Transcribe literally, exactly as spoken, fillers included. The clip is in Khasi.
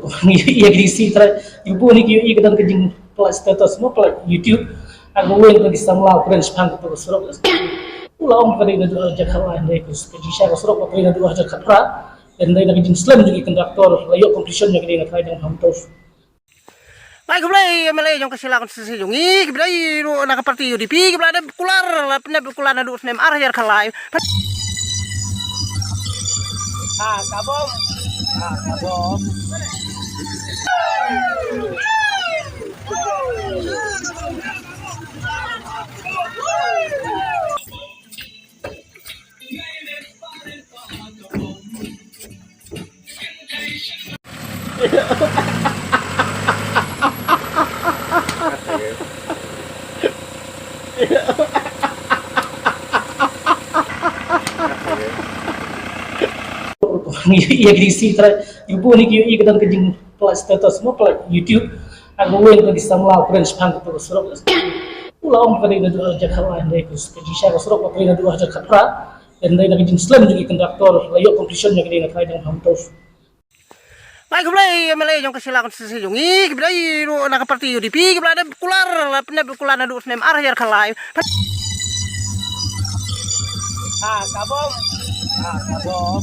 Ïa ki dei si trai ïa u bun ki ïa ka don ka jingpynlait status mo, pynlait YouTube. Haba weng ka ki samla u kren shaphang kata ka surok. U la ong ka dei naduh arhajar khatlai, hynrei ka jingshisha ka surok ka dei naduh arhajar khatphra. Hynrei na ka jingslem jong ki kontraktor la ïoh completion jong ka dei na khatlai jong Bhamtop. Ngai khublei M L A jong ka Shella constituency jong ngi, kiba dei ruh na ka party U D P, kiba la dep kular, la pyndep kular naduh snem arhajar khatlai. Ha ka bom. Ha ka bom. Ïa ki dei si trai ïa u bun ki ïa ka don ka jingpynlait status mo, pynlait YouTube. Haba weng ka ki samla u kren shaphang kata ka surok. U la ong ka dei naduh arhajar khatlai, hynrei ka jingshisha ka surok ka dei naduh arhajar khatphra. Hynrei na ka jingslem jong ki kontraktor la ïoh completion jong ka dei na khatlai jong Bhamtop. Ngai khublei M L A jong ka Shella constituency jong ngi, kiba dei ruh na ka party U D P, kiba la dep kular, la pyndep kular naduh snem arhajar khatlai. Ha ka bom. Ha ka bom.